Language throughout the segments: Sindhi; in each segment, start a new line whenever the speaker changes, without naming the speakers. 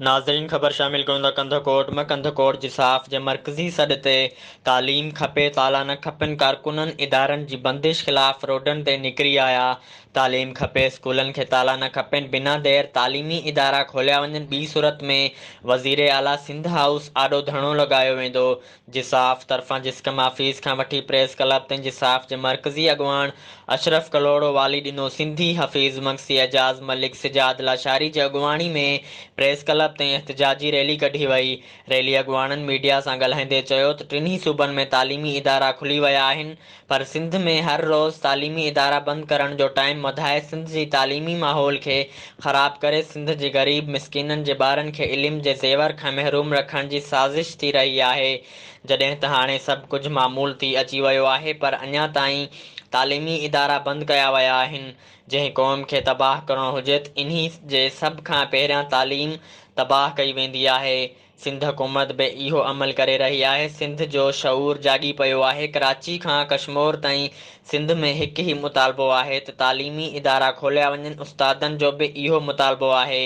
ناظرين خبر شامل ڪيون ٿا ڪنڌڪوٽ م ڪنڌڪوٽ جساف جي مرڪزي سڏ تي تعليم کپي تالا نه کپن ڪارڪنن ادارن جي بندش خلاف روڊن تي نڪري آيا تعليم کپي اسڪولن کي تالا نه کپن بنا دير تعليمي ادارا کوليا وڃن ٻي صورت ۾ وزير اعليٰ سنڌ هائوس آڏو ڌرڻو لڳايو ويندو جساف طرفان جسقم آفيس کان وٺي پريس ڪلب تائين جساف جي مرڪزي اڳواڻ اشرف ڪلهوڙو، والي ڏنو سنڌي، حفيظ مگسي، اعجاز ملڪ، سجاد لاشاري جي اڳواڻي ۾ پريس ڪلب تائين احتجاجي ريلي ڪڍي وئي. ريلي اڳواڻن ميڊيا سان ڳالهائيندي چيو ته ٽنهي صوبن ۾ تعليمي ادارا کلي ويا آهن پر سنڌ ۾ هر روز تعليمي ادارا بند ڪرڻ جو ٽائيم وڌائي سنڌ جي تعليمي ماحول کي خراب ڪري سنڌ جي غريب مسڪينن جي ٻارن کي علم جي زيور کان محروم رکڻ جي سازش ٿي رهي آهي جڏهن ته هاڻي سڀ ڪجهه معمول ٿي اچي ويو آهي پر اڃا تائين تعليمي ادارا بند ڪيا ويا آهن جنهن قوم کي تباهه ڪرڻو هجي ته انهي جي سڀ کان پهريان تعليم تباهه ڪئي ويندي آهي سنڌ حڪومت به اهو عمل ڪري رهي آهي، سنڌ جو شعور جاڳي پيو آهي، ڪراچي کان ڪشمور تائين سنڌ ۾ هڪ ئي مطالبو آهي ته تعليمي ادارا کوليا وڃن، استادن جو به اهو مطالبو آهي،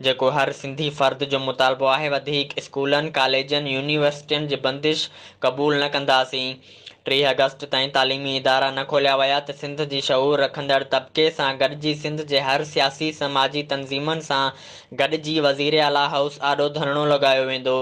جيڪو هر سنڌي فرد جو مطالبو آهي، وڌيڪ اسڪولن، ڪاليجن، يونيورسٽين جي بندش قبول نه ڪنداسين. 30 آگسٽ تائين تعليمي ادارا نه کوليا ويا ته سنڌ جي شعور رکندڙ طبقي سان گڏجي سنڌ جي هر سياسي سماجي تنظيمن سان گڏجي وزيراعليٰ هائوس آڏو ڌرڻو لڳايو ويندو.